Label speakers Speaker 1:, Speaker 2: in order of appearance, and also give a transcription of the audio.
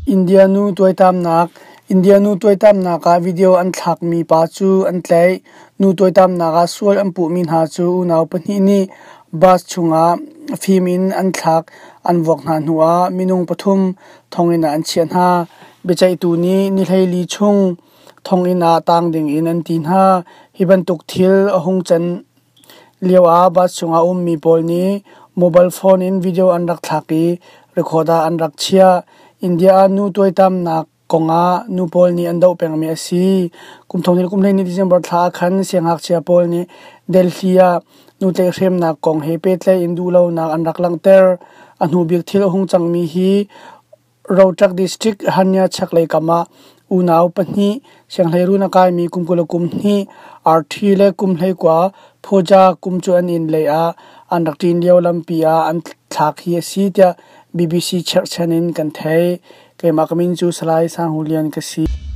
Speaker 1: India nu tuaitamnak India nu tuaitamnak ah video an thlakmi pa cu an tlaih. Nu tuaitamnak ah sual an puhmi hna cu unau pahnih nih bus chungah fim in an thlak an vuak hna hnuah minung pathum thonginn ah an chiah hna. Biaceihtu nih ni 14 chung thonginn ah tang dingin an ti hna. Hi bantuk thil a hung can lioah bus chungah a ummi pawl nih mobile phone in video an rak thlak i record ah an rak chiah. India ah nu tuaitamnak kongah nu pawl nih an doh pengmi a si. Kum thong kum 12 December thla ah khan siangngakchia pawl nih Delhi ah nu tlaihhremnak kong he pehtlaih in duhlonak an rak langhter. A hnu bik thil a hung cangmi hi Rohtak District Hanya chaklei kam ah unau pahnih sianghleiruun a kaimi kum 22 Arthi le kum 19 Phuja kum cu an inn lei ah an rak ṭin lio lampi ah an thlak hi a si tiah BBC cherhchan in kan theih. Keimah ka min cu Salai Sang Hu Lian ka si.